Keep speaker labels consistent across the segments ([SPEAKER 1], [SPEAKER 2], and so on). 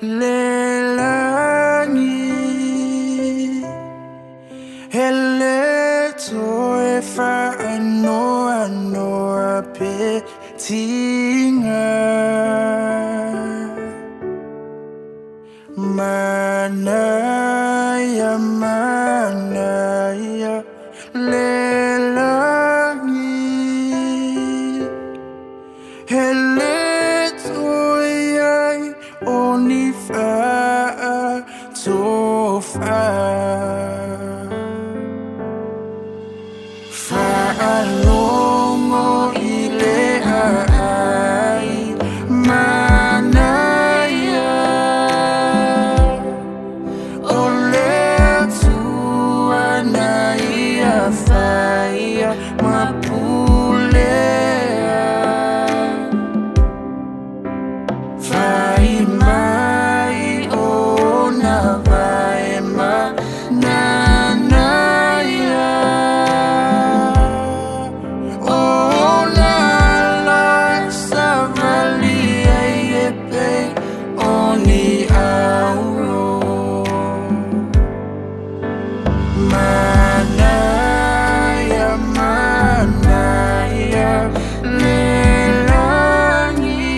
[SPEAKER 1] le lagi. E le toe faanoanoa pe tiga. Manaia, manaia le lagi. E le toe i ai o ni faatofa. Faalogo i le aai manaia o le Atua na ia faia ma pulea. Fai mai ona vae ma nanaia. Ona ala savali ai e pei o ni auro. Manaia, manaia le lagi.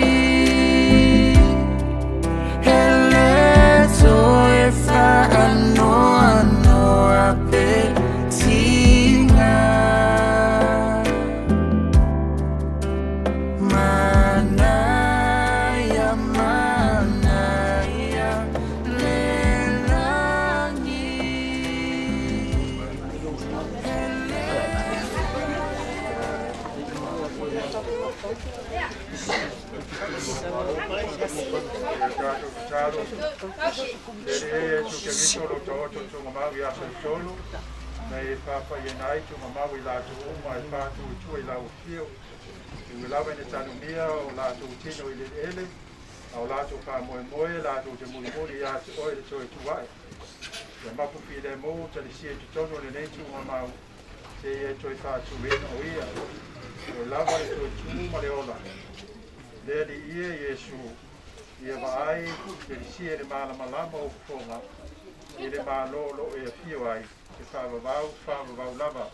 [SPEAKER 1] E le toe faanoanoa pe tiga. Manaia, manaia le lagi.
[SPEAKER 2] E tatou tatalo, le Alii e Iesu Keriso o lo o taoto i tuugamau i aso e tolu, na e faapaiina ai tuugamau i latou uma e faatu i tua i lau afio. E ui lava ina tanumia o latou tino i le eleele, a o latou faamoemoe latou te mulimuli ia te oe le toe tuae. Ia mapu filemu talisia i totonu o lenei tuugamau, seia e toe faatuina o ia. O lava le toe tu ma le ola. Le Alii e Iesu, ia vaai talisia i le malamalama o fofoga, i le Malo o lo o e afio ai, e faavavau, faavavau lava.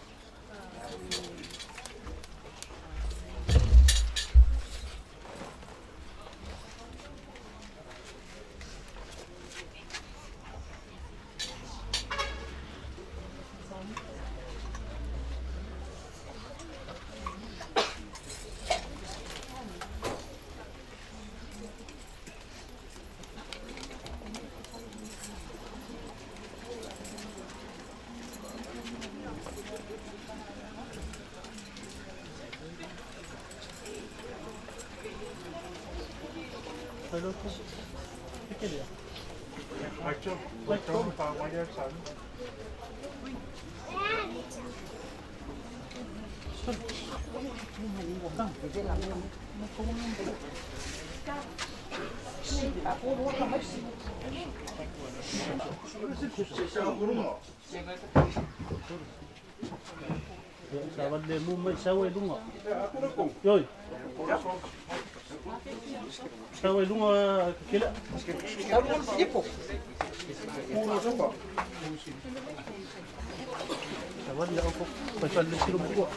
[SPEAKER 2] Rektor, rektor, bare rykker sammen.
[SPEAKER 3] Savali le mu mai sau ai luga. Oi. Sau ai luga kela. Savali au ko pai fale le silo mua.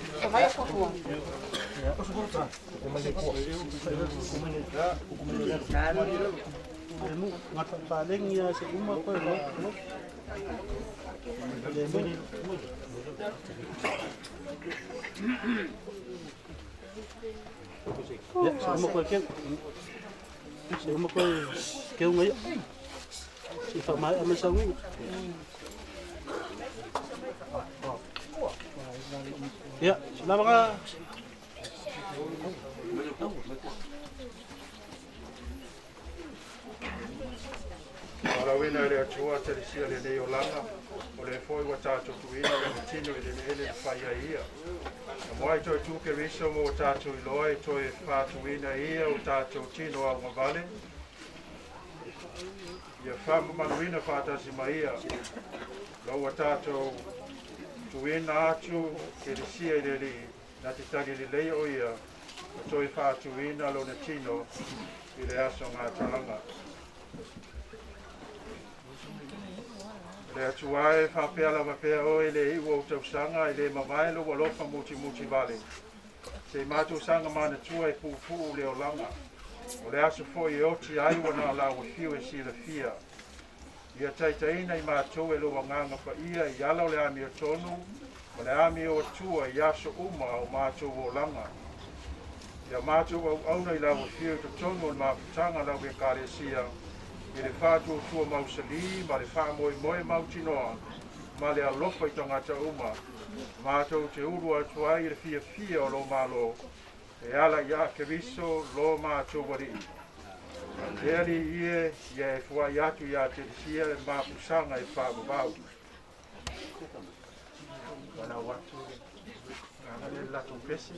[SPEAKER 3] Le mu ngata paleng ia se uma ko no. No. Le mu. Ya, se uma ko ke. Se uma ko ke unga ia. Se fa mai ama sau ngi. Ya, selamat.
[SPEAKER 2] Malauina e le Atua talisia lenei olaga, o le foi ua tatou tuuina lona tino i le eleele na fai ai ia. Na muai toe tu Keriso mo ua tatou iloa e toe faatuina ia o tatou tino augavale, ia faamamaluina faatasi ma ia, lo ua tatou tuuina atu Kelisia i le Alii, na te tali lelei o ia, ma toe faatuina lona tino i le aso gataaga. Le Atua e faapea lava pea oe le iu o tausaga e le mavae lou alofa mutimuti vale. Se i matou saga manatua e puupuu le olaga. O le aso foi e oti ai ua na o lau afio e silafia. Ia taitaiina i matou e lou agaga paia i ala o le amiotonu ma le amio atua i aso uma o matou olaga. Ia matou auauna i lau afio i totonu o le mafutaga a lau ekalesia i le faatuatua mausali ma le faamoemoe mautinoa ma le alofa i tagata uma. Matou te ulu atu ai i le fiafia o lo Malo e ala ia Keriso lo matou Alii. Le Alii e, ia e fuai atu ia te sia le mapusaga e faavavau. Walau atu le le latou pese.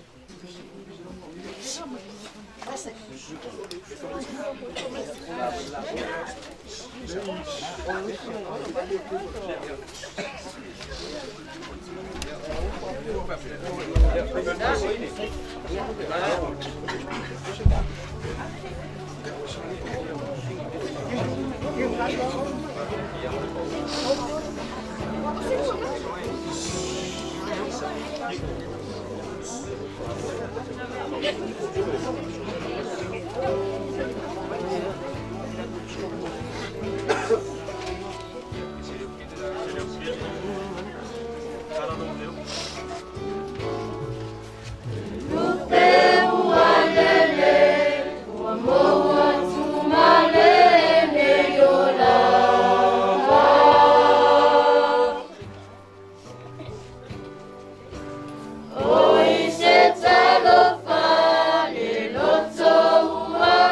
[SPEAKER 4] O i se talofa le loto ua.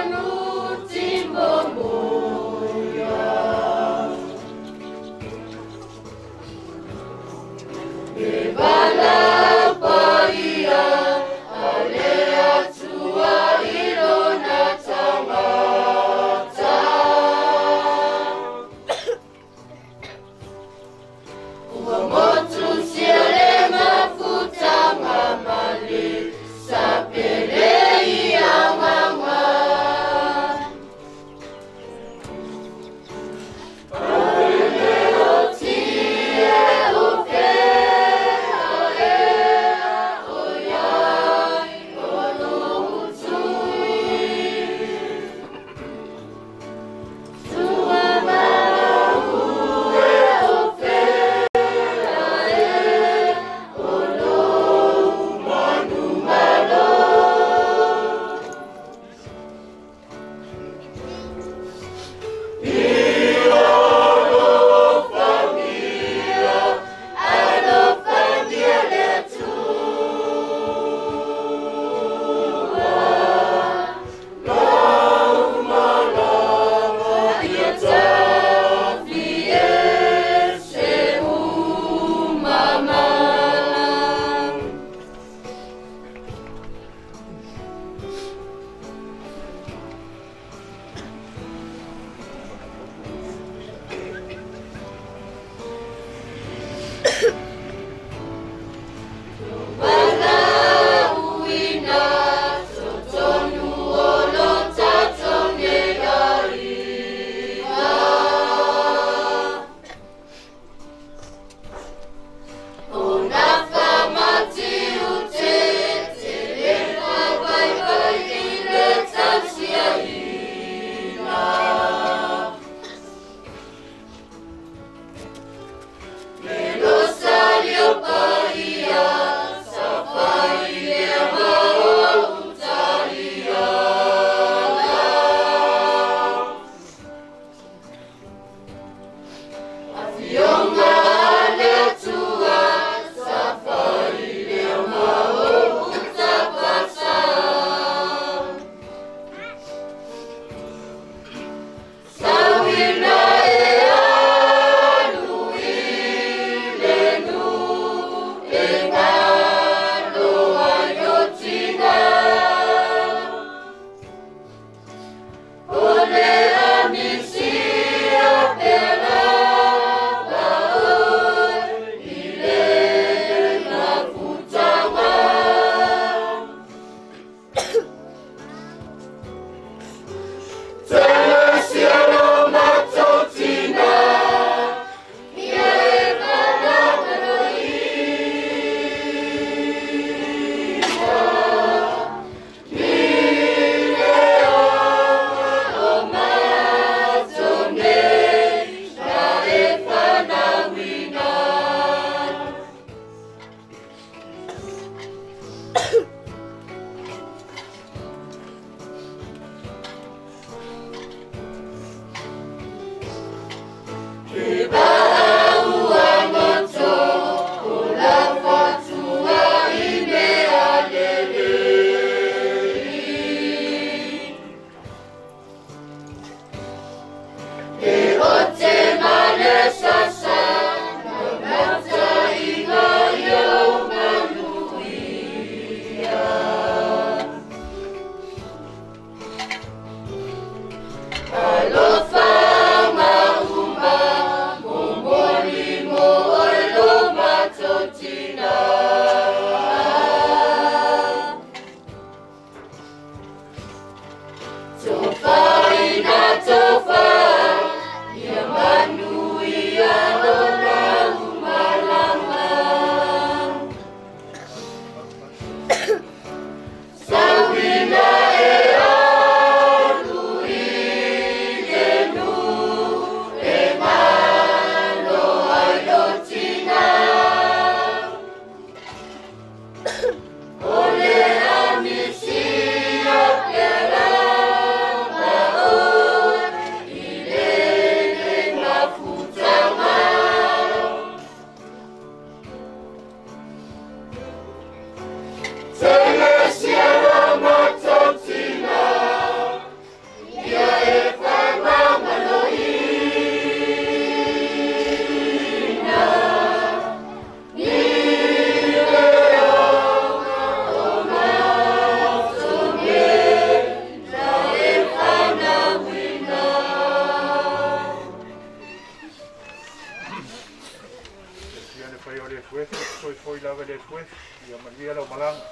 [SPEAKER 2] efuefu, soifua lava i le efuefu, ia manuia lau malaga.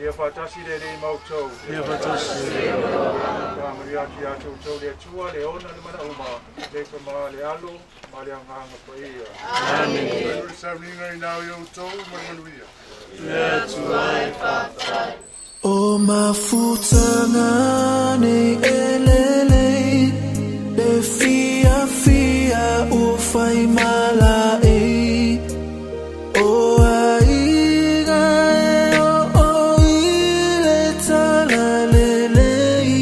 [SPEAKER 2] Ia faatasi le Alii ma outou.
[SPEAKER 3] Ia faatasi.
[SPEAKER 2] Faamanuia atu ia te outou le Atua, le ona le manauma, le Tama, le Alo, ma le Agaga Paia.
[SPEAKER 3] Amene.
[SPEAKER 4] O le sauniga i na o outou ma le manuia.
[SPEAKER 3] Le Atua e faafetai.
[SPEAKER 1] O mafutaga nei elelei le fiafia ua fai malaei o aiga e oo i le talalelei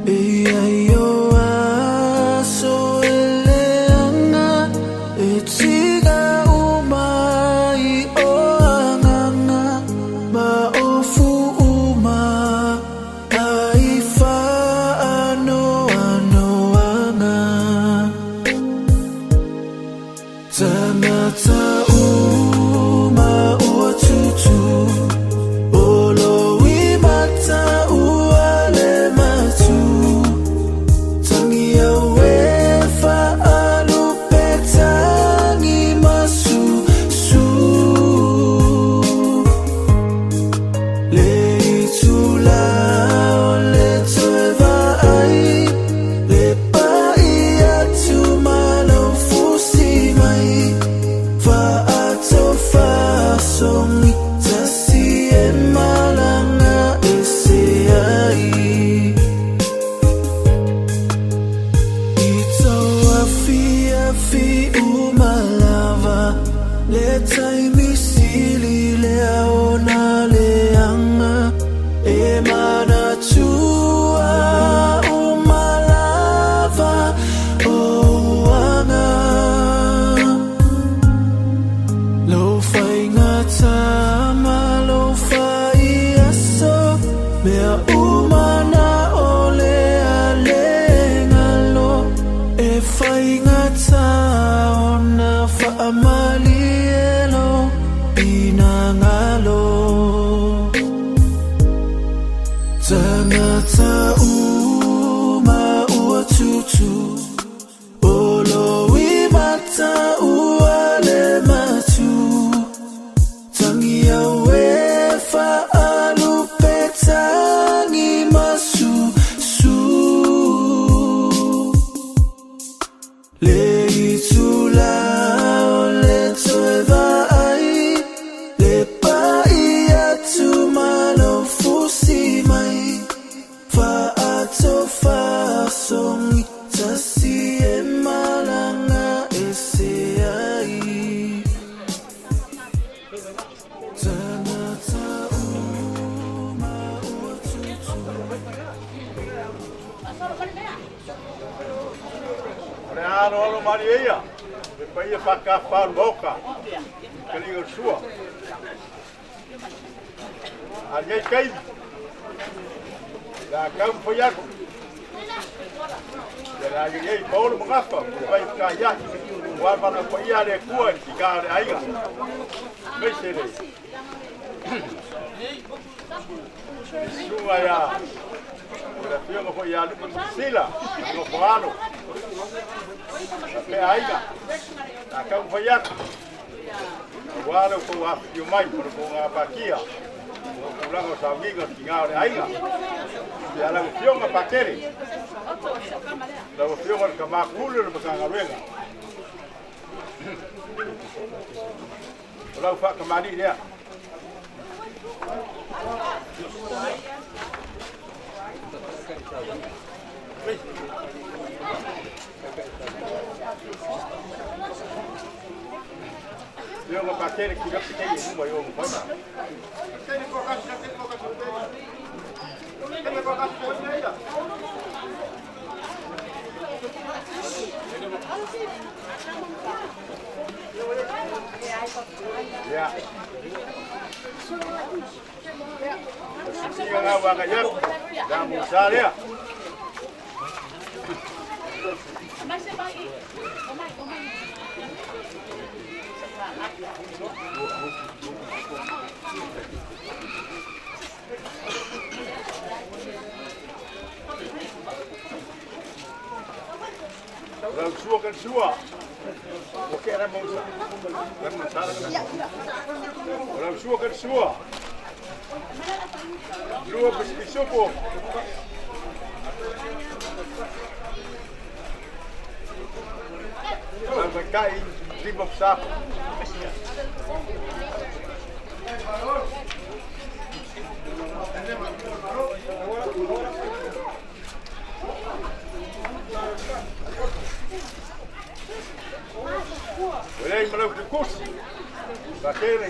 [SPEAKER 1] e iai o aso e leaga e tiga uma ai o agaga ma ofu uma ai faanoanoaga tagata uma ua tutu o lo imata ua le matu tangi au e faalupe tangi masusu le itula o le toe vaai le pai atu ma lau fusi mai faatofasogi tasi e malaga ese ai i tau afiafi uma lava le taimi sili lea ona leaga e manatua uma lava o aga lau faigata ma lou faiaso mea uma na o le alegalo e faigata ona faamalie lou finagalo tagata uma ua tutu o lo imata ua le matu tangi au e faalupe tangi masusu le itula o le toe vaai le pai atu ma lau fusi mai faatofasogi tasi e malaga ese ai tagata uma ua tutu.
[SPEAKER 2] O le alo alo mari ia, le paia whakawha moka, ka liga o sua. A nei kaimi, la kau fai aku. Ia la ia i paolo magafa, o vai whaka ia, o mana pa ia le kua i ka le aiga. Mei se le. Sunga ia, o la fionga fo ia lupa sila, no foano. Pe aiga, la kau fai aku. Ua le ko awhio mai, ko ko ngā pakia. O kulaga o sauniga ki ngā o le aiga. Ia lau fionga pakere. Lau fionga le kamakulu le makangaluega. O lau whakamani lea. Fionga pakere ki rapi tei e huma i o mwhaina. Ia. Susiga ngā wanga iaku. La musa lea. Lau sua ka sua. O ke era mo sa. O lau sua ka sua. Lua pisipisopo. Lau kai lima psapo. Olhei malau te kusi. Pakere.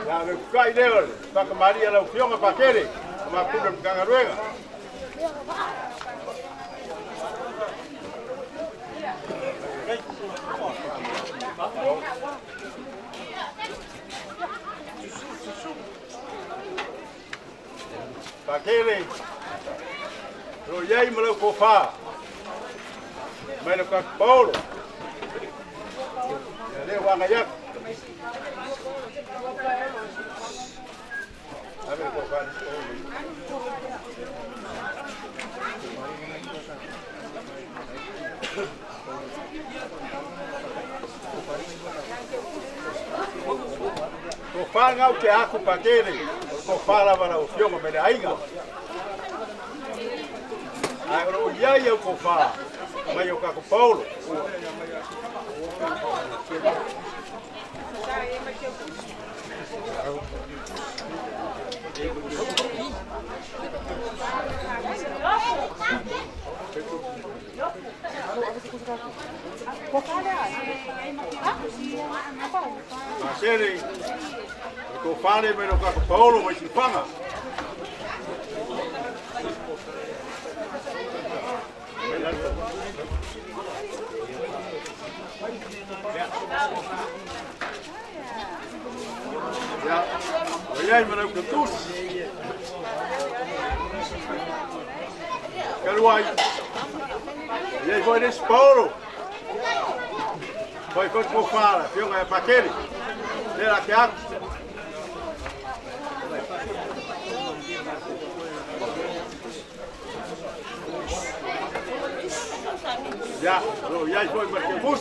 [SPEAKER 2] Ya le kai leo, pa Maria la opción pakere. Ma puna kangaruega. Pakere. Roiai malau kofa. Mai le ka Paulo. Ya le wanga yak. A ver kofa. Kofa ngau te aku pakere. Kofa lava la ofionga me le aiga. Ai o ia ia kofa. Mai o ka Paulo. Pakere. Kofa le me lo ka Paulo mai sifanga. Ja, jij maar ook de toes. Kaluai. Jij foi nesse Paulo. Foi quando vou falar, viu? É para aquele. Lera que água. Ja, jij foi maar que bus.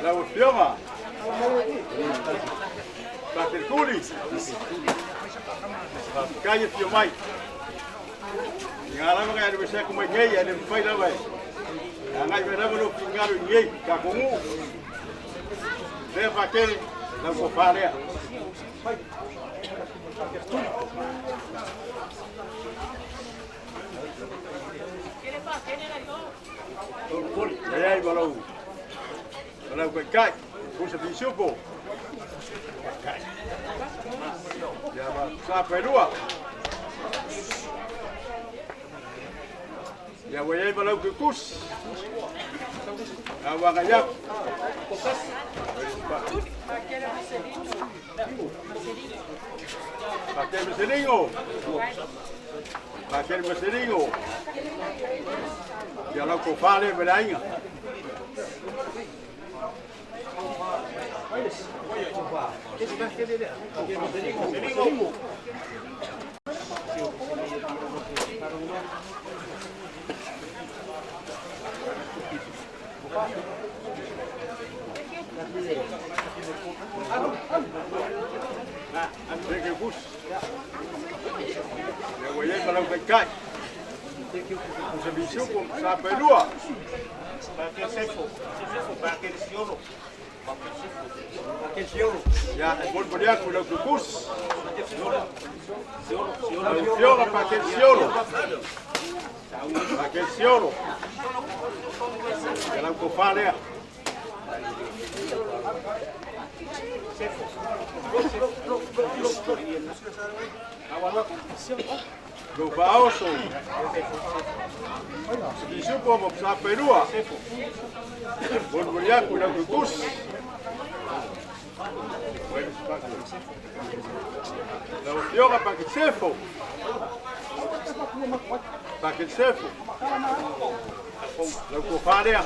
[SPEAKER 2] La Fioma. Paterculi. Calle Fiomai. Ngā lava ngai le se ko mai nei le fai lava. Ngai me lava no fingaro nei ka kongu. Le pakele la ko falea. Ei malau. Malau kai kai. Kusa bisupo. Ya va sa pelua. Ya voy a ir malau ke kus. Awa gayak. Paquel Meseringo. Paquel Meseringo. Ya lo kofale belainga. Ya voy a ir malau kai kai. Kusa bisupo sa pelua. Ya, bolborea con los cucús. La pa' el ciolo. Pa' el ciolo. Ya la cofalea. Lou faaoso. Pisupo ma Sapailua. Molimoli atu i lau tutusi. Lau Afioga Pakisefo. Pakisefo. Lau tofa lea.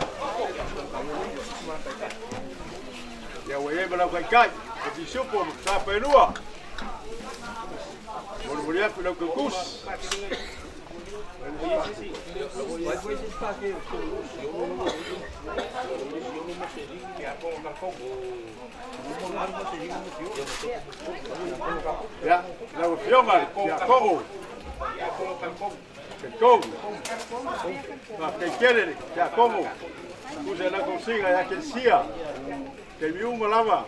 [SPEAKER 2] Ia ua i ai ma lau taitai. O Pisupo ma Sapailua. Molimoli atu i lau tutusi. Ia, lau Afioga i le Tiakono, Teltou, faafetai tele le Tiakono, tusa i lau tausiga ia Kelisia, taimi uma lava,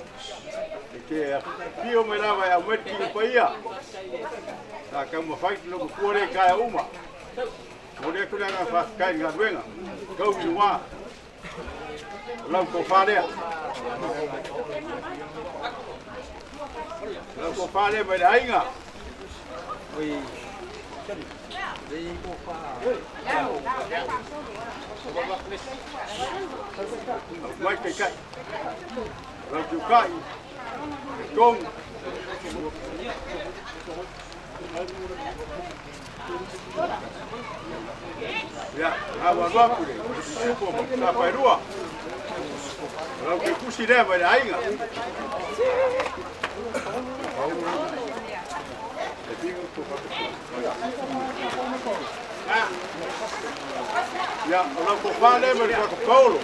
[SPEAKER 2] e te afio mai lava e aumai le tino paia, sa taumafai le matua lea i taeao uma. Momoli atu le agaga faafetai i le galuega, tau i luga, o lau tofa lea. O lau tofa lea mai le aiga. Mai taitai. Lau tiukai. Tonu. Ia, a ua alu atu le pisupo ma Sapailua. O lau tusi lea mai le aiga. Ia, o lau tofa lea mai le Tuata Paolo.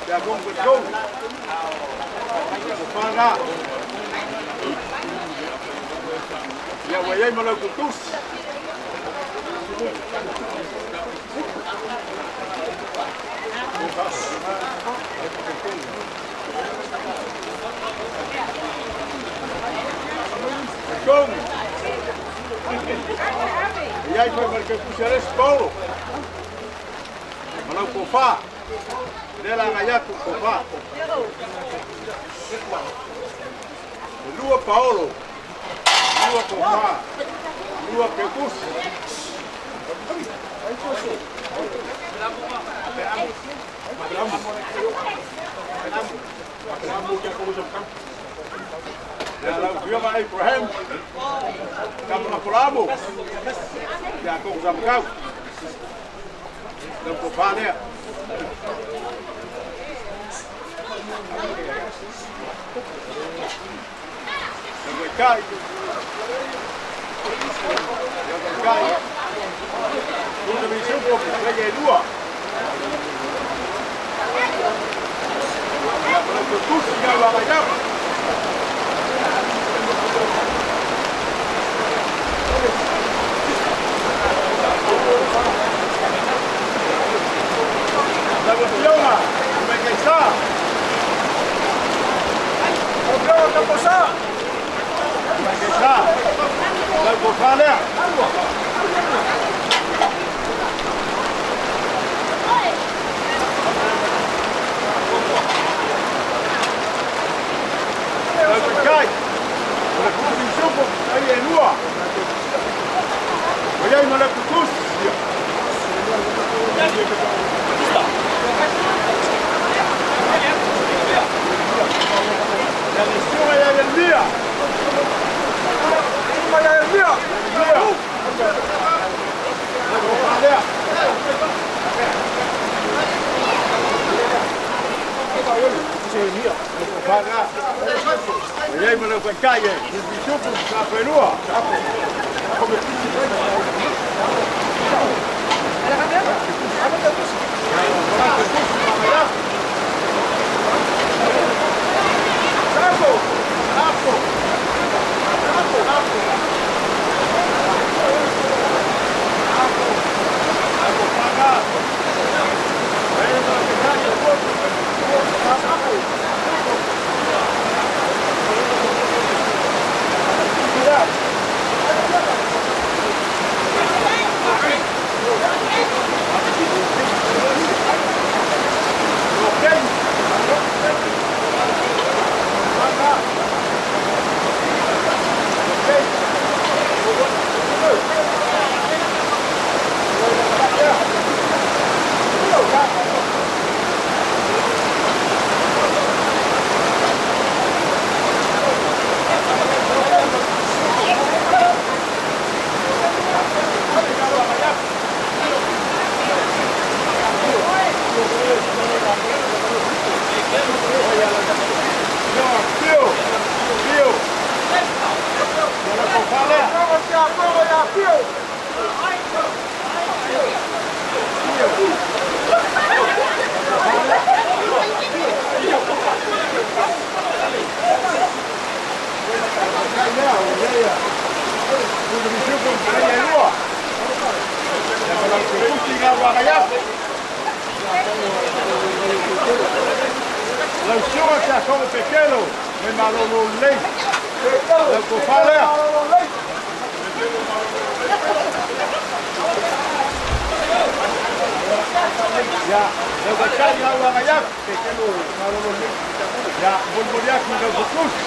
[SPEAKER 2] Ia, kong ko tou. Tofa na. Ia, ua i ai ma lau tutusi. Kong. E ai foi ma le tautusi a le isi Paolo. Ma lau tofa. Lea la agai atu tofa. E lua Paolo, lua tofa, lua teutusi. Ia lau Afioga Abraham, Kamalapolamo, ia kou Samakau. Lau tofa lea. Lau taitai. Lau taitai. Tusa Misupo, Lege e lua. Ia ma lau tutusi lau agai atu. Lau Afioga, Maikaisa.
[SPEAKER 5] Afioga Kaposa.
[SPEAKER 2] Maikaisa. Lau tofa lea. Lau taitai. O le tusi supo, ai e lua. O iai ma lau tutusi. Ia le susuga ia Ieremia.
[SPEAKER 5] Susuga ia Ieremia.
[SPEAKER 2] Ieremia. Lau tofa lea. Lau tofa lea. O iai ma lau taitai e Pisupu sa Pelua. Apo! Apo! Apo! Apo! Lau tofa lea. O iai ma lau taitai e kukusi ngā wanga iaku. Lau suga kia kongo pekelo, me malolo lei. Lau kofa lea. Ia, lau kaikai ngā wanga iaku. Ia, molimoli atu i lau kukusi.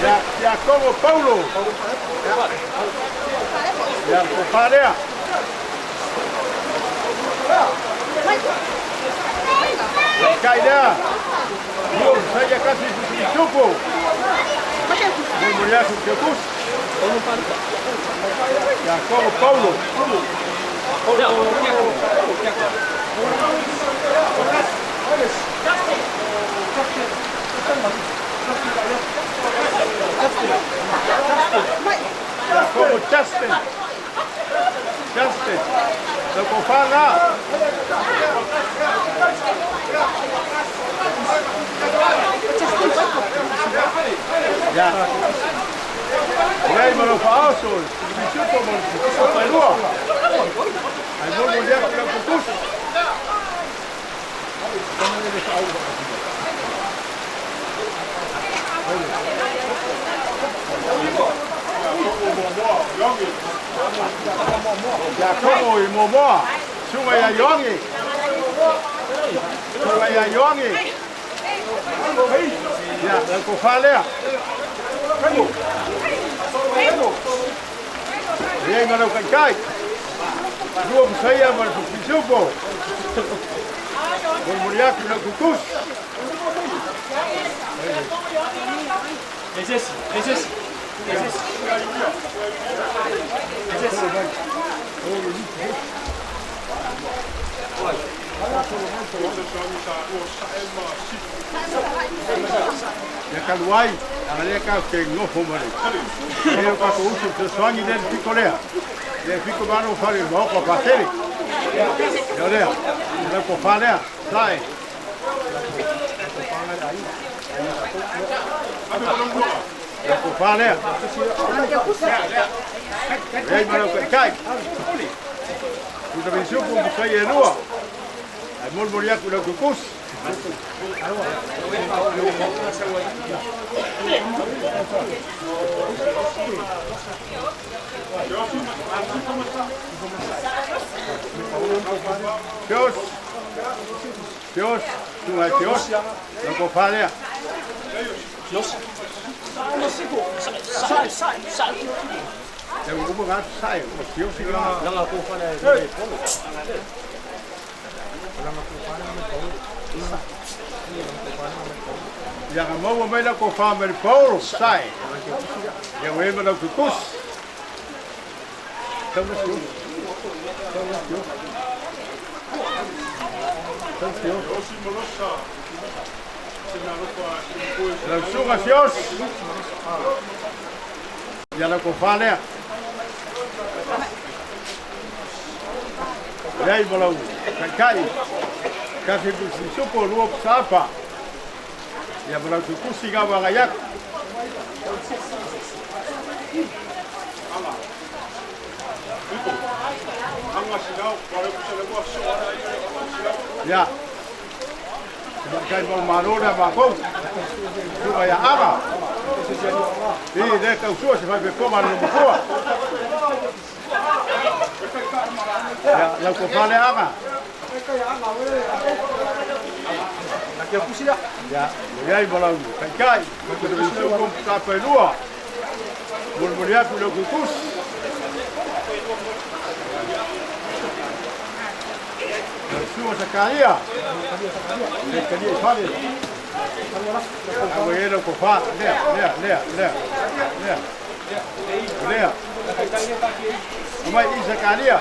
[SPEAKER 2] Ia, Tiakomo Paulo. Ia, kofa lea. Kai lea. Lua saia kasi tupu. Molimoli atu i kukusi. Tiakomo Paulo. Tiakomo Justin. Justin. Lau kofa lena. Ia. Lei ma lau faaoso, pisupo ma le pailua. Ai molimoli atu i lau kukusi. Tiakomo i Moamoa, suga ia Ioagi. Suga ia Ioagi. Ia, lau kofa lea. Ia ma lau kaikai. Lua masaia ma le pisupo. Molimoli atu i lau kukusi. Ia talu ai, ana lea kau te nofo ma le. E o kako usu fesoasoani lea le pito lea. Le pito malo fale maoka o Patele. Ia lea, ia lau kofa lea, sae. Lau kofa lea. Ia ma lau kaikai. Tuta visupu musai e lua. Ai molimoli atu i lau kukusi. Teos. Teos. Tunga e Teos. Lau kofa lea. Ia ua uma gatu sae. O Teos i la. Ia ka maua mai lau kofa mai le Paulo, sae. Ia ua e ma lau kukusi. Tau na Teos. Tau na Teos. Tau Teos. Lau suga Teos. Ia lau kofa lea. Leai ma lau kaikai. Kasi pisupo lua pasapa. Ia ma lau kukusi ngā wanga iaku. Ia. Kai mau malo lea mākou. Suga ia Aga. I lea tausua se fai pepoga le mafua. Ia, lau kofa lea Aga. Ia, iai ma lau kaikai. Pisupo pasapa e lua. Molimoli atu i lau kukusi. Lau suga Sakaria. Le kalia i fale. Aua e lau kofa. Lea, lea, lea, lea. Lea. Lea. Omai i Sakaria.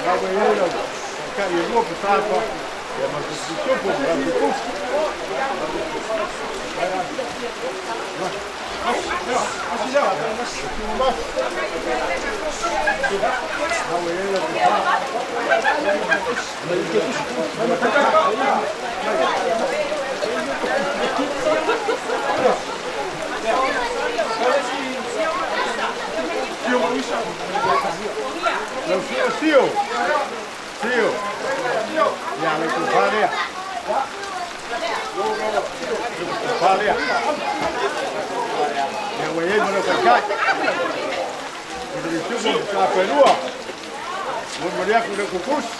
[SPEAKER 2] Aua e lau kaikai e lua pasapa. Ia ma le Pisipisiopo ma lau Kukusi. Lau Sio Sio. Sio. Ia le tofa lea. Tofa lea. Ia ua i ai ma lau taitai. Pisipisiopo ma Safelua. Molimoli atu i lau Kukusi.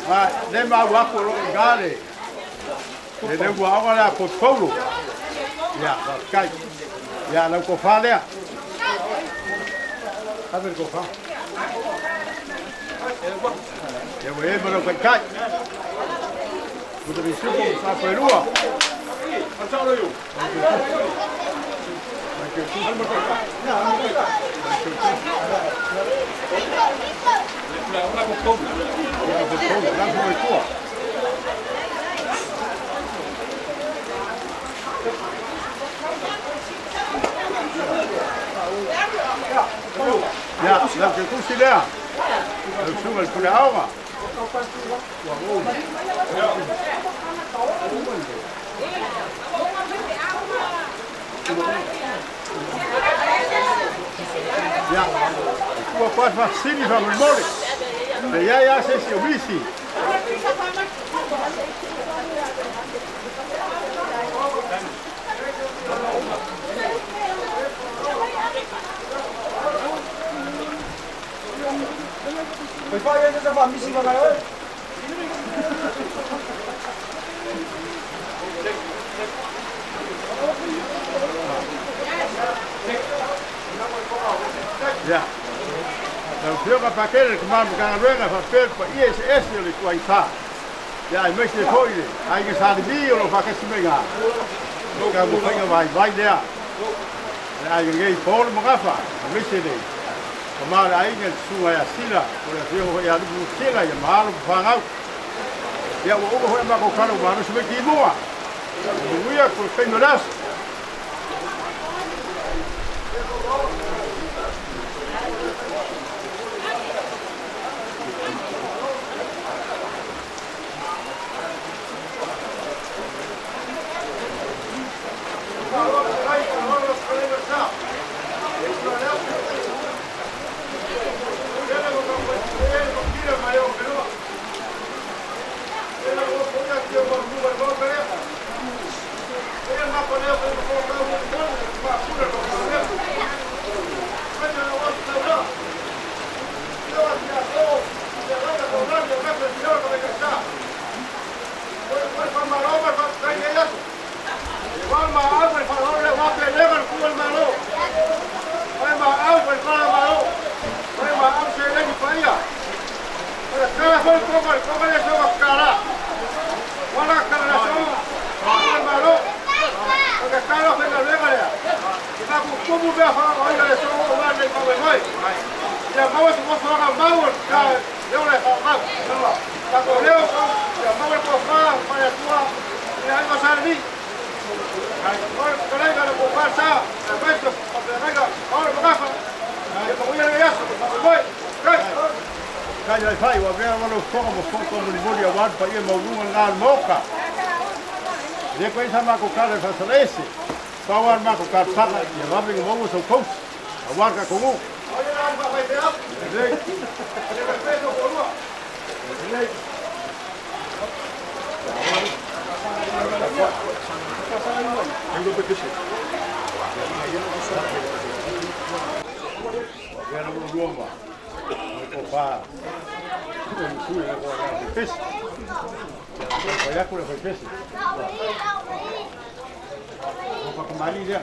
[SPEAKER 2] Ma le mau aku o loo i ina le le uluaoga lea a Paulo. Ia, faafetai. Ia, lau tofa lea. Ave le tofa. Ia ua i ai ma lau taitai. Puta ma Safelua. Ia, Paulo, lau foi tua. Ia, lau ke kusi lea. Lau suga le pule aoga. Ia, ua kwa faafesili faamolemole. Pe iai a se isi o misi. Ia, lau Afioga Pakele le Tama o le Matagaluega faapea le paia eseese o le ituaifa. Ia aemaise foi le aiga Sa Levi o lo o faatasi mai ina i le taumafaiga vaivai lea a le aiga nei i Paul ma Gafa, aemaise le tama o le aiga le Susuga ia Sila, po o le Afioga foi ia Lupu Sila, ia ma alo ma fanau. Ia ua uma foi a matou tala ua malosi mai timuga. Ia manuia ko le taimi o le aso. Kai ai fai ua avea lava lau fofoga ma fofoga molimoli aua le paia maualuga lena o le Maota. E le koe sa matou tala i faasalaese, pau lava le matou talosaga ia vave ona maua sau tausi aua le tatou nuu. Ua avea lava lua ma le tofa o le sui o le faipesi. Ia fai atu le faipesi. Ua fakamali lea.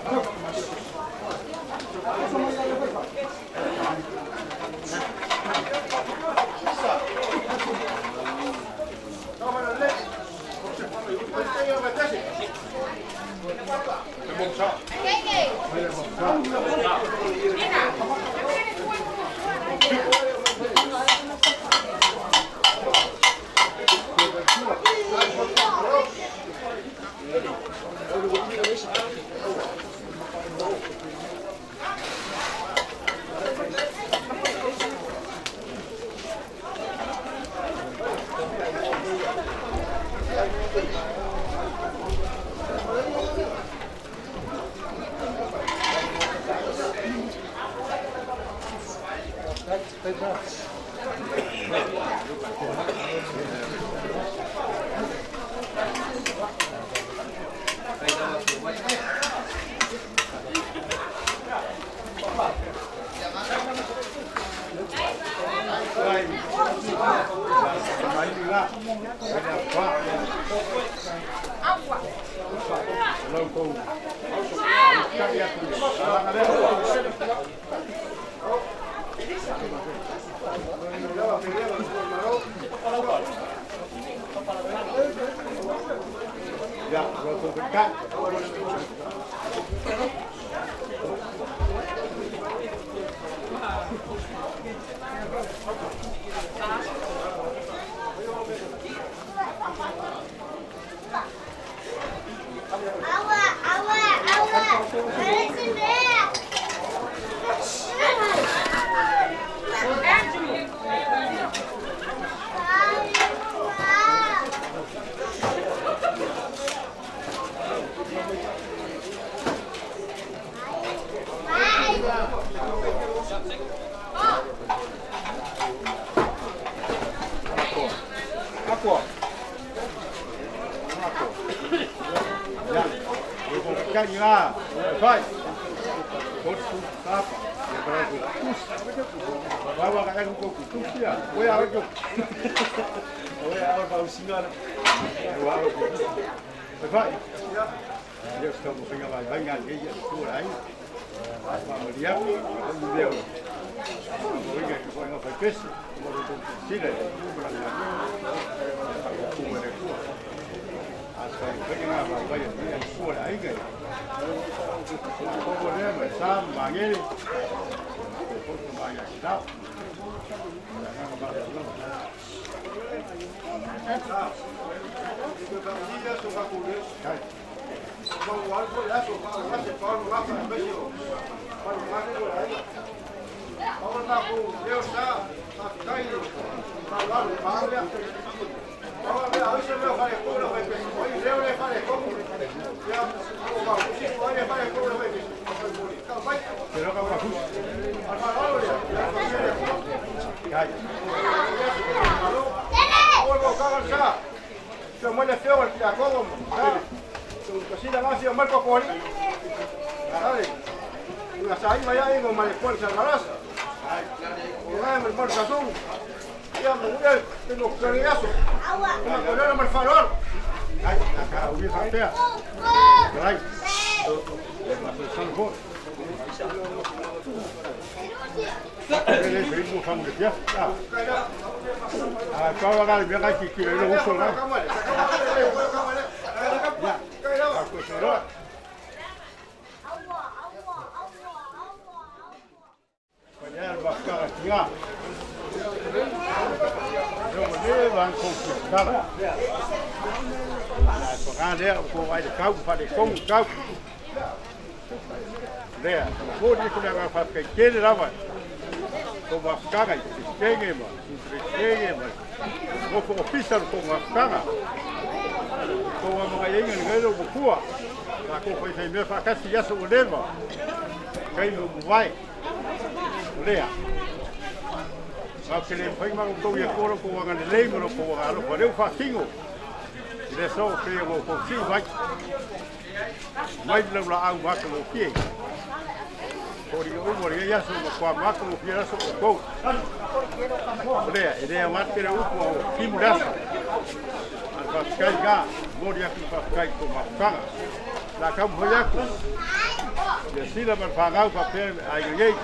[SPEAKER 2] Silasila ma le fanau faapea le aiga nei,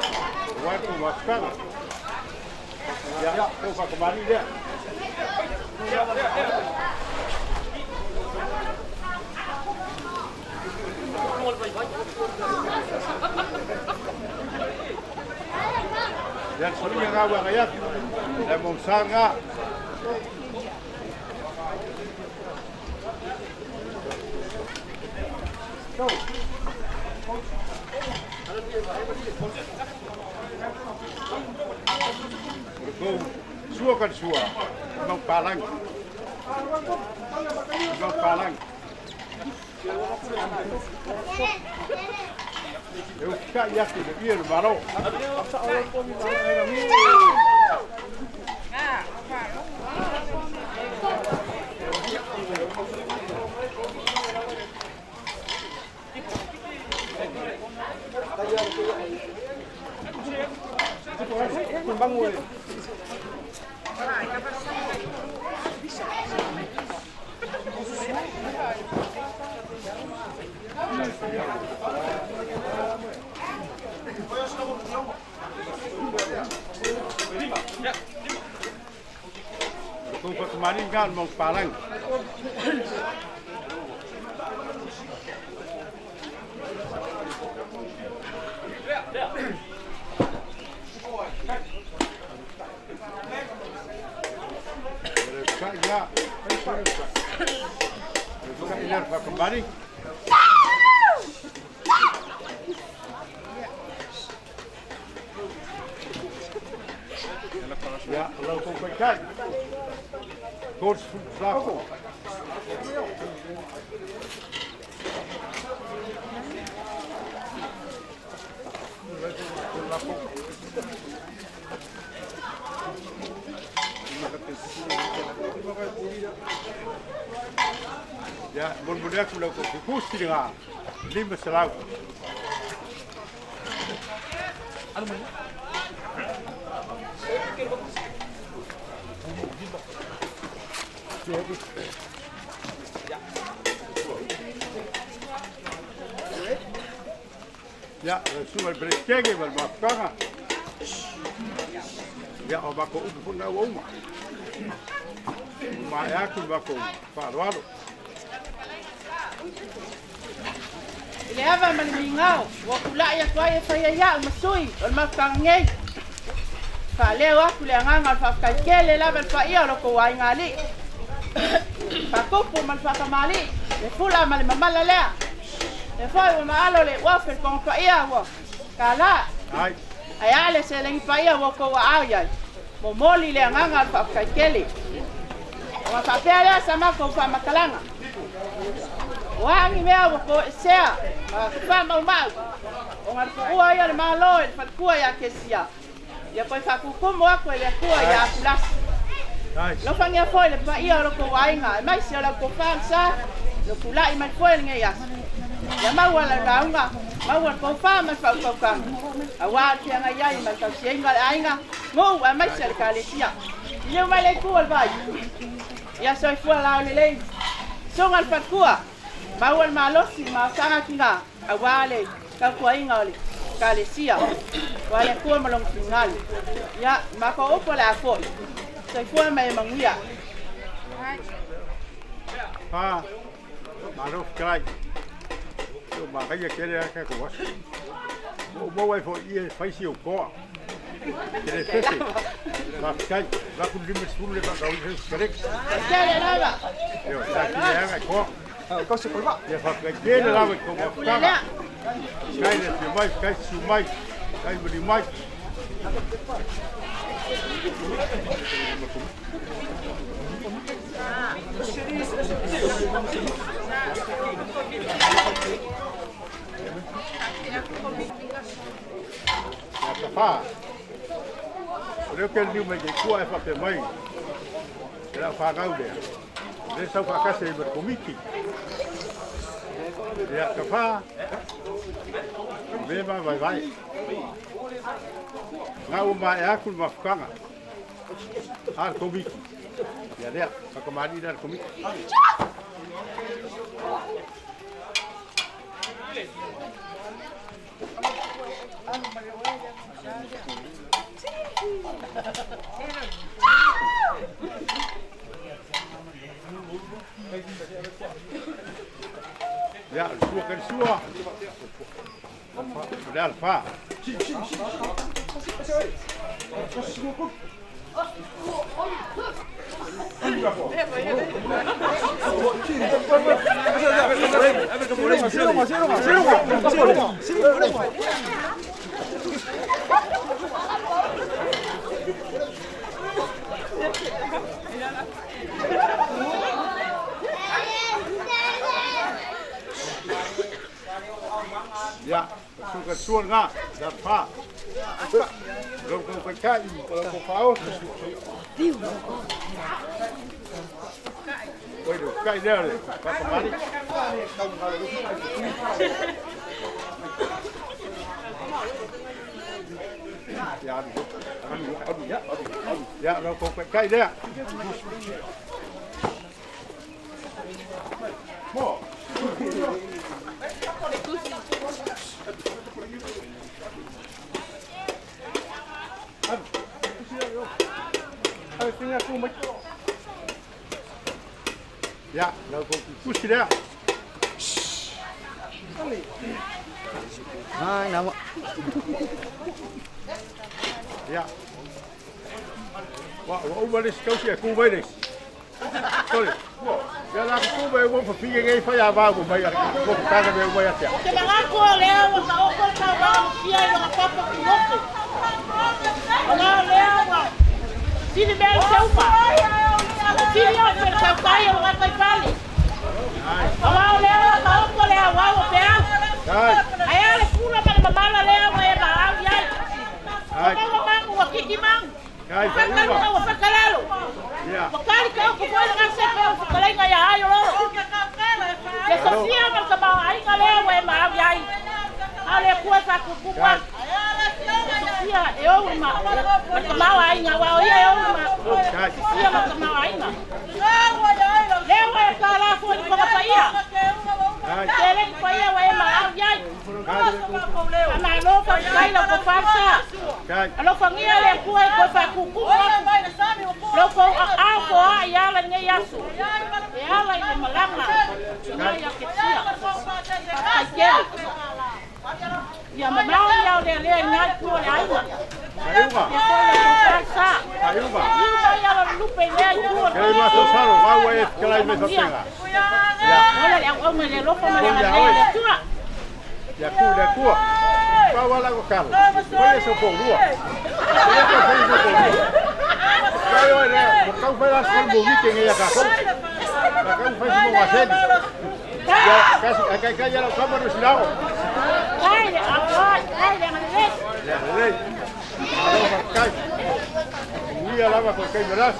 [SPEAKER 2] aua le tou mafutaga. Ia, tou faakamali'i lea. Ia, le solia lena ua agai atu, le momosa lena. O le tou sua ka le sua, e mau palagi. E mau palagi. E usitai atu i le ia le Malo. Tou fakamaliga lena o le mau palagi. O le usitai lena. O le usitai lea o le faakamaliga. Ia, o la outou taitai, 30 lafo. Ia, molimoli atu i la outou fefusi lena, 500. Ia, le susuga i le Peresetene ma le mafutaga. Ia, o matou upu foi lena ua uma. Ua maea atu le matou faaaloalo.
[SPEAKER 6] I le ava ma le migao ua tulai atu ai e fai ai a'u ma sui o le mafutaga nei, e faaleo atu le agaga o le faafetai tele lava i le paia o lo outou aiga alii, faatupu ma le faatamalii, le fula ma le mamala lea. Lea foi ua maalo le uafe le toga paia ua tala. Ae a le seleni paia ua outou aao i ai, momoli le agaga o le faafetai tele. Ona faapea lea sa matou faamatalaga. O a ni mea ua toesea ma faamaumau ona le tuua ia o le Malo e le faletua ia Kesia, ia toe faatutumu atu e le Atua ia Akulasi. Alofagia foi le paia o lo outou aiga, aemaise o lau tofa le sa, lo tulai mai foi lenei aso. Ia maua lau lauga, maua le tofa ma le faautautaga, aua le feagai ai ma le tausiaiga o le aiga, nuu aemaise o le Ekalesia. Liliu mai le itu o le vai, ia soifua laulelei, susuga le faletua, maua le malosi ma osaga tina, aua le tautuaina o le Ekalesia, aua le Atua ma lona finagalo. Ia, matou upu o le a foi, soifua ma ia manuia.
[SPEAKER 2] Fa, malo fetalai. Ua manaia tele lava tatou aso. Ua ou maua ai foi i i e fai si ou toa. E te le fefe. Faafetai. Avatu le 50 le faatauina se sikareti.
[SPEAKER 6] Tele lava.
[SPEAKER 2] Ioe, sa kile aga e toa. Ia faafetai tele lava i tou mafutaga. Faafetai le afio mai, faafetai susu mai, faafetai maliu mai. Ia Tafā, o lea ou te liliu mai i te Atua ae faapea mai i lau fanau lea, o lea e sau faatasi ai ma le Komiti. Ia Tafā, o mea ma vaevae. Na ua maea atu le mafutaga a le Komiti. Ia lea, faatamalii lea a le Komiti. Ia, le sua ka le sua. O le alfa. Ia, sua ka sua ngā, le alfa. Lau kou kai o lau kou whaoto. Oi, le kai lea le, papamani. Ia, alu, alu, alu, alu, alu. Ia, lau kou kai lea. Mo. Ia, lau kou kusi lea.
[SPEAKER 1] Ai, nama.
[SPEAKER 2] Ia. Wa, wa uma le sikausi e ku mai le. Tole. Ia la ku mai mo fa finge ngai fa ya va ku mai ko ka ka me mai atia.
[SPEAKER 6] Te magaku o lea ua taoko le tauā mafia i lona papa kuloto. O la o lea ua sili mea i seuma. Sili ofe le tautai o le gataifale. O la o lea ua taoko le auau o peau.
[SPEAKER 2] Ai.
[SPEAKER 6] Ae a le fula ma le mamala lea ua e maau i ai.
[SPEAKER 2] Ai.
[SPEAKER 6] Ua maua magu ua kiki magu.
[SPEAKER 2] Ai,
[SPEAKER 6] Ua fakaluga ua fakalalo.
[SPEAKER 2] Ia.
[SPEAKER 6] Ua kali ka upu foi le gasepe o fetalaiga ia ai o lolo. Le sosia ma le tamaoaiga lea ua e maau i ai. A o le Atua e faapupupu atu. Le sosia e ou ma ma le tamaoaiga, aua o ia e ou ma sosia ma le tamaoaiga. Lea ua e tālā foi i le paga paia. Seleni paia ua e maau i ai. Faamalo faafetai lau tofa sa. Alofagia le Atua e toe faapupupu atu lo kou aao foaai e ala i lenei aso, e ala i le malaga ina ia Kesia. Faafetai tele. Ia mamao ia o lealea i na itu o le aiga.
[SPEAKER 2] Aiuga.
[SPEAKER 6] Ia foi le tofa sa.
[SPEAKER 2] Aiuga.
[SPEAKER 6] Liu mai ala le lupe i lea itu o le
[SPEAKER 2] Kei ma salo, va ua e kalai me fatenga. Ia.
[SPEAKER 6] Ola le auauna i le alofa ma le agalelei o le Atua.
[SPEAKER 2] Ia ku le kua. Pa wala ko kalo. Ko so ko lua. Ko ko so ko lua. Kai oi le, ko kau fai las mo wike ngai ka ko. Ka kau fai mo waseni. Ya, kasi kai kai ya la kama no silago.
[SPEAKER 6] Ai le aua, ai le agalelei.
[SPEAKER 2] Le le. Kai. Ni alava ko kai meras.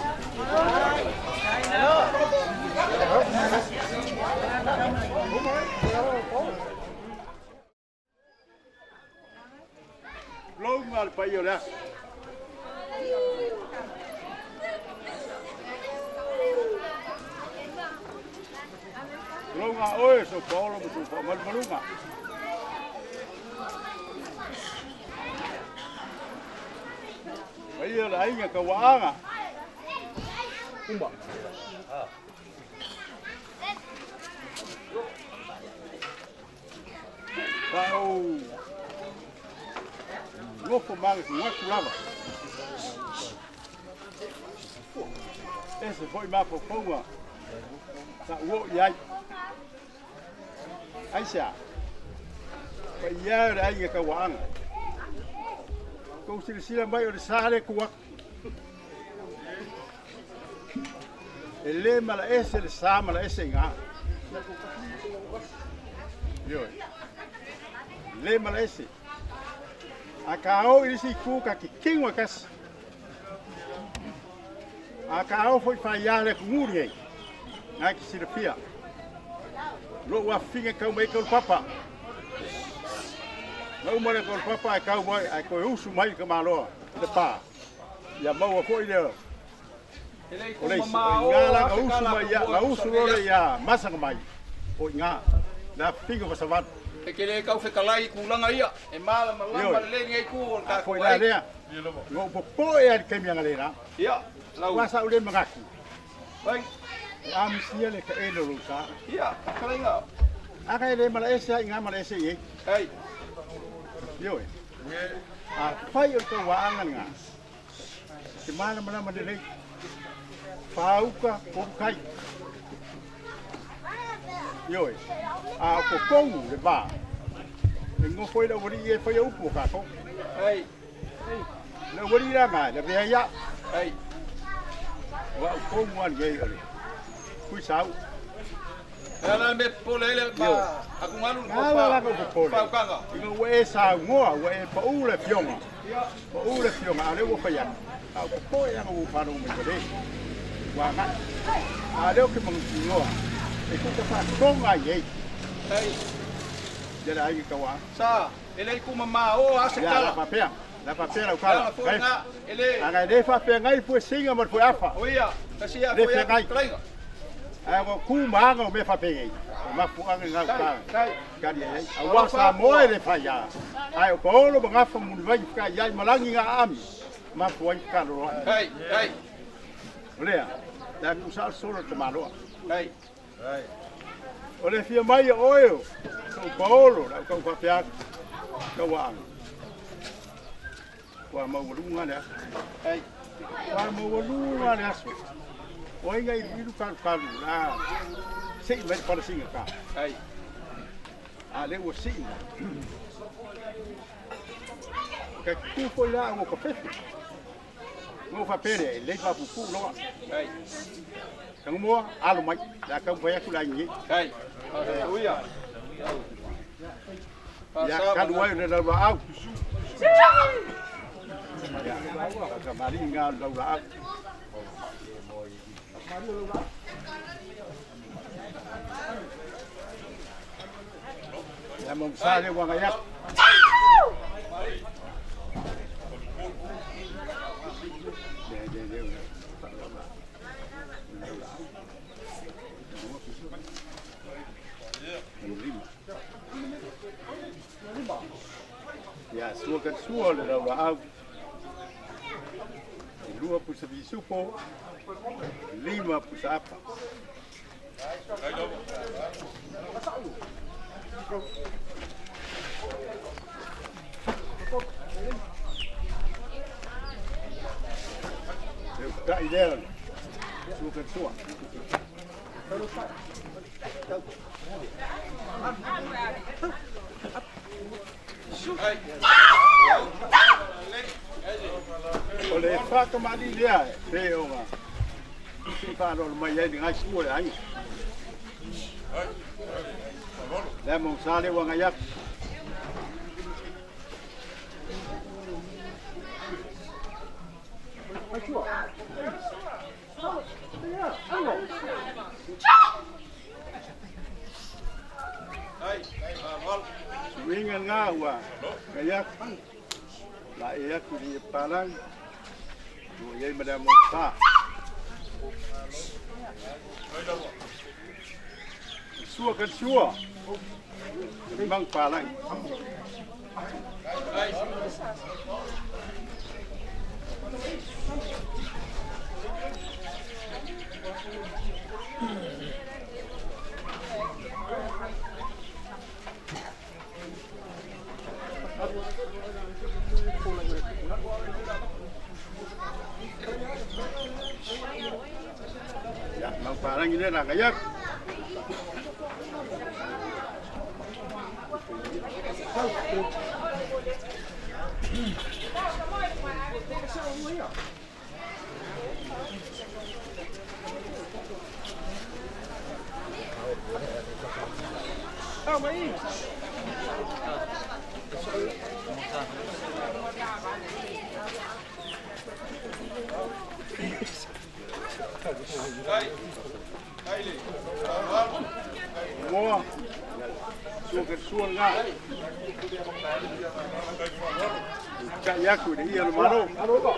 [SPEAKER 2] Longa al paio le aso. Longa oe so paolo mo so pa malunga. Paia la ainga ka waanga. Umba. Pa o nofo maga ki ngā lava. Ese foi mafaufauga sa ua oo i ai. Aisea, paia e o le aiga tauaaga. Kou silasila mai o le sa lea tu atu. E lē malaese le sa malaese igā. Ioe. Lē malaese. A ka o i le isi itu ka kikino e kasi. A ka o foi faiā le atunuu lenei. Na ki silafia. Lou afifiga e kau mai ai ka papa. Na uma le ka papa e kau mai ai koe usu mai ka maloa le pa. Ia maua foi le o le isi. O iga la ka usu mai ia, na usu loa lea ia masaga mai. O iga, le afifiga o Fasavanu.
[SPEAKER 5] E ke le kau fetalai i tulaga ia, e malamalama lelei lenei itu o le
[SPEAKER 2] A foi
[SPEAKER 5] tatou
[SPEAKER 2] la
[SPEAKER 5] aiga.
[SPEAKER 2] lea. Na ou popoe lava i le taimi analeila.
[SPEAKER 5] Ia, lau.
[SPEAKER 2] Aua sa ou le manatu.
[SPEAKER 5] Fai.
[SPEAKER 2] E amisia le taele o lou sa.
[SPEAKER 5] Ia, fetalaiga.
[SPEAKER 2] Aga e le malaese lava i ina malaese i ai.
[SPEAKER 5] Ai.
[SPEAKER 2] Ioe. Afai o le tauaaga lena, e te malamalama lelei. Fāuka, tolu tai. Ioe. A o totonu le va, e nofo ai le aualii ia e faia upu o tatou.
[SPEAKER 5] Ai.
[SPEAKER 2] Le aualii la na, e lavea ai au.
[SPEAKER 5] Ai.
[SPEAKER 2] O au tonu lava lenei o le Tuisau.
[SPEAKER 5] E ala le mea popole ai le atugalu le
[SPEAKER 2] Ala la ka popole.
[SPEAKER 5] faukaga.
[SPEAKER 2] Ina ua e saunoa, ua e pau le afioga. Pau le afioga, a o lea ua fai atu. A o popoe lava ua ou faalogo mai ua le. Ua agai. A o lea ou te manutinoa, e tusa faatoga ai ai. Ia le aiga tauaa.
[SPEAKER 5] Sa, e le i tumama o a se
[SPEAKER 2] Ia,
[SPEAKER 5] tala.
[SPEAKER 2] la faapea. La faapea lau tala.
[SPEAKER 5] Ala foi lena, e le.
[SPEAKER 2] Aga e le faafeagai fue singa ma le fue afa.
[SPEAKER 5] O ia, tasi ia
[SPEAKER 2] Le
[SPEAKER 5] foi ia
[SPEAKER 2] feagai.
[SPEAKER 5] fetalaiga.
[SPEAKER 2] Ae ua tu ma aga o mea faapenei. O mafuaaga i gauta.
[SPEAKER 5] Tai,
[SPEAKER 2] Kali ai. Aua Samoa e le fai a. Ae o paolo ma gafa mulivai fika iai malagi ngā aami. Mafua ai fika loloa.
[SPEAKER 5] Tai, tai.
[SPEAKER 2] O lea, le atu sa o solo te maloa.
[SPEAKER 5] Tai.
[SPEAKER 2] O le fia mai o oe o tou paolo lau tau faapea atu. Tau aaga. Ua maualuga le aso.
[SPEAKER 5] Tai.
[SPEAKER 2] Ua maualuga le aso. O ai nga iluilu kalukalu la se'i mai le falasiga ka.
[SPEAKER 5] Tai.
[SPEAKER 2] A lea ua sii mai. Ka tutu foi la ua ka fefe. Na ou faapea lea, e lelei faapupuu loa.
[SPEAKER 5] Tai.
[SPEAKER 2] Tagomoa, alo mai. Le a taumafai atu le aiga nei.
[SPEAKER 5] Tai. Uia.
[SPEAKER 2] Ia talu ai o le laulaau. Ia, tamalii ngā o le laulaau. Ia maugsa lea ua agai atu. Le, le, le, le. Ia sua ka sua o le laulaau. E 2 pusa pisupo, 5 pusa apa. E utai lea le sua ka sua. O le faakamali'i lea e pei ona sii faaaloalo mai ai legai sua o le aiga. Le maugsa lea ua agai atu. Suiga lena ua agai atu. Laei atu i le papalagi, ua i ai ma le amogisa. Sua ka le sua, le manupalagi. Ia, manupalagi lea na agai atu. Moa, sua ka sua lena. Tai atu i le ia o le Malo.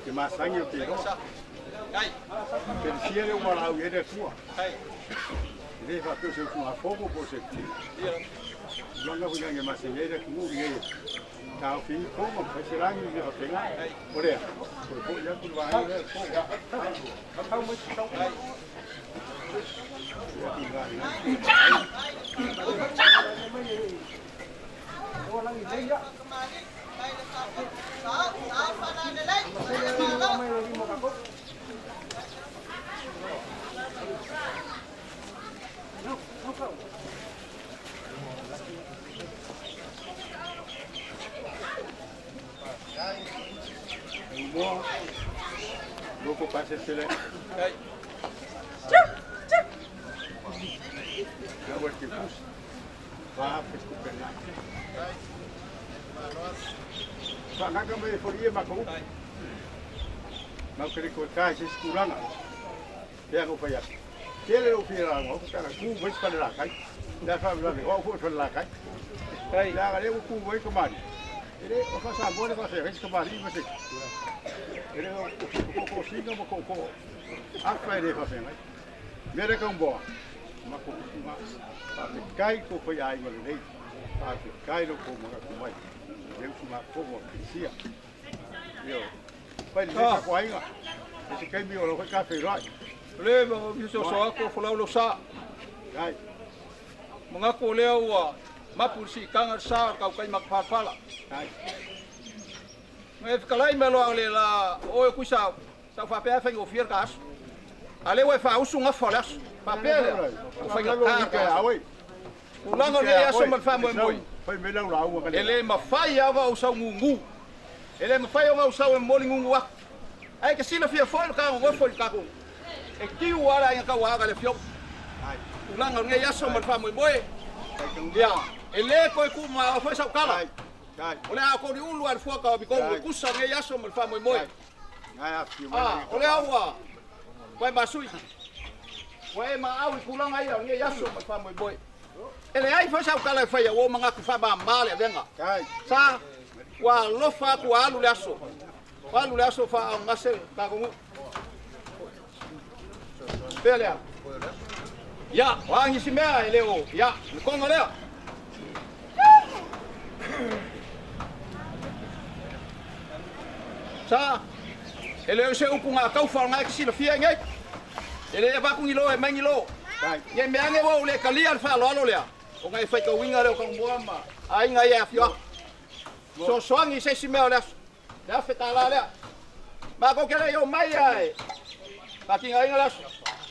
[SPEAKER 2] Ke masangi o te iloa. Kelisia lea ua valaau i ai le Atua. E le faapea o se usugafono po o se tulaga foi ina ia masani ai le atunuu ina ia taofi ai po ma fai se lagi ma mea faapena. O lea, toe foi atu le vaega lea po. Umoa, loko pasesele. Ua te pusi, faafe kupena. Faagaga mai e folie ma kou. Mau ke le koe kai se isi tulaga. Pea na ou fai atu. Tele lou fia lauga au pe ana tu mai se falelakai. Le a faalavelave o au foi o le falelakai. Leaga lea ua tu mai kamali'i. E le o faa-Samoa le faafeagai se kamali'i ma se e le o tootoo ma tootoo afa e le faafeagai. Mea lea Taumoa, matou upu na. Faafetai tou faiaiga lelei. Faafetai lo outou manatu mai. Le usugafono a Peresia. Ioe. Fai lelei tapuaiga. E se taimi o lau foi ta feiloai.
[SPEAKER 5] O le ma soso atu o folau lou sa.
[SPEAKER 2] Ai.
[SPEAKER 5] Manatu o lea ua mapu le siitaga le sa o le tautai matapalapala.
[SPEAKER 2] Ai.
[SPEAKER 5] Ma e fetalai mai loa le la o oe o Tuisau, sa ou faapea e faigofie le ta aso. A o lea ua e faausu gafa o le aso. Faapea lea, ua faigata le ta aso. Tulaga o lenei aso ma le faamoemoe, e le mafai lava ona ou sau gugu. E le mafai ona ou sau e momoli gugu atu. Ae e te silafia foi lo ta nonofo i le tatou e tiu lava le aiga tauaaga i le afioga. Tulaga o lenei aso ma le faamoemoe, ia, e le toe tuumamaoa foi sau tala. O le a toliulu lava le fua tauamitonu e tusa lenei aso ma le faamoemoe. A, o lea ua ua e masui, ua e maau i tulaga ia o lenei aso ma le faamoemoe. E leai foi sau tala e faia, ua ou manatu faamama le avega. Sa, ua alofa atu ua alu le aso, ua alu le aso faaaaogagase le tatou nuu. Pea lea. Ia, o a nisi mea e le o, ia, le toga lea. Sa, e le o se upu na taufa o lena e te silafia i nei. E le avatu ni lo e aumai ni lo. Ne i mea ane ua ou le talia le faaaloalo lea, ona e faitauina lea o Tanumoa ma aiga ia e afio atu. Fesoasoani i se isi mea o le aso, le $1,000 lea. Matou te le i omai lava e faatinoina le aso,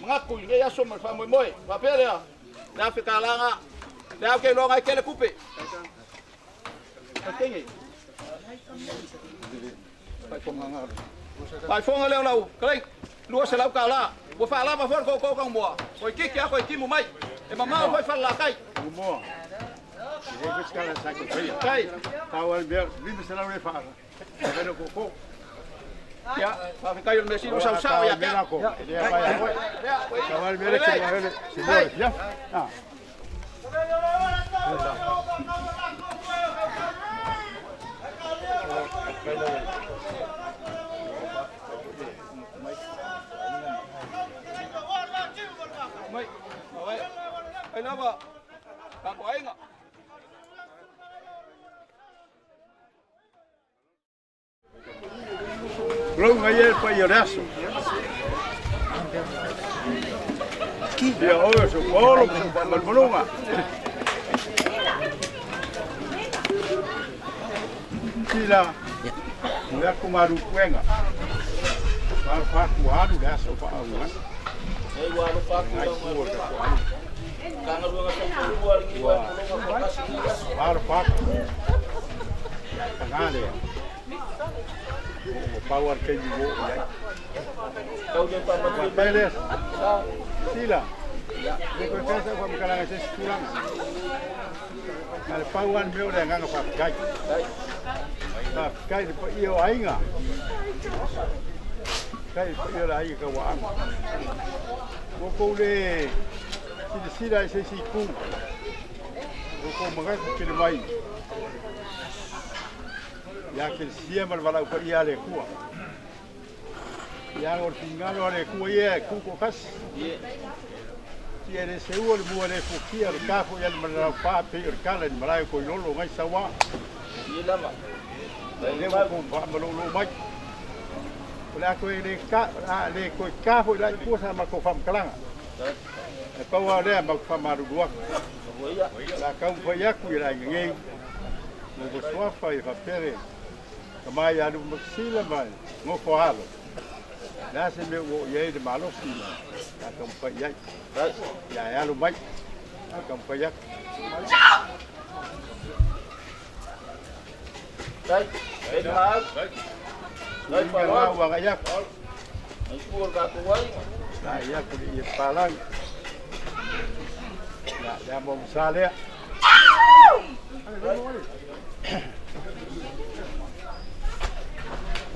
[SPEAKER 5] manatu i lenei aso ma le faamoemoe. Faapea lea, le $1,000 lena. Lea ou te iloa na e tele tupe. Faifoga lea o lau fetalaiga, $200. Ua faalava foi le tootoo Tanumoa, toeitiiti lava toe timu mai. E mamao foi Falelatai.
[SPEAKER 2] Tanumoa, e leai foi se tala sa toe faia.
[SPEAKER 5] Tai.
[SPEAKER 2] Pau lava le mea, 500 le faa, fai lau tootoo.
[SPEAKER 5] Ia, faafetai o le mea sili ua sausao ia te au.
[SPEAKER 2] E le afaina foi. Pau lava le mea lea e te iloa ai le moa o le afiafi. Ah.
[SPEAKER 5] Mai, ai lava, tatou aiga.
[SPEAKER 2] Tulou ngai e le paia o le aso. Ia oe o se paolo ma se faamalumaluga. Sila, mo aku malu puega. Alofa atu ua alu le aso faauuga. Ngai tua o le tatou aiga. Ua alofa atu. Paga lea. Ua pau lava le taimi ua oo i ai. Faapea lea, Sila, le toe fai sau faamatalaga i se isi tulaga. Na o le pau lava le mea o le agaga faafetai. Faafetai i le paia o aiga. Faafetai i le paia o le aiga Tauaana. Ua outou le silasila i se isi itu. Ua outou manatu tele mai ia Kelesia ma le valaau paia a le Atua. Ia o le fingalo ale ku ia ku ko kas. Ti ele se u le mua le fukia le kafo ia le mala pa pe o le kala ni malai ko lolo ngai sawa.
[SPEAKER 5] Ia lama.
[SPEAKER 2] Le mo ko pa malo lo mai. O le ako le ka a le ko kafo ila ku sa ma ko fam kalanga. E paua lea ma ku maru lua. La kau fa yaku ila ngai. Mo ko swafa i fa pere. Ka mai alu maksila mai ngofo alo. La se me wo ye de malosi la ka mpa ya. Ya alu mai. Ka mpa ya.
[SPEAKER 5] Dai. Ben ha. Dai
[SPEAKER 2] pa
[SPEAKER 5] pa.
[SPEAKER 2] wa ga ya.
[SPEAKER 5] Ai ku ka ku wai.
[SPEAKER 2] La ya ku ye palang. Ya ya mo sale.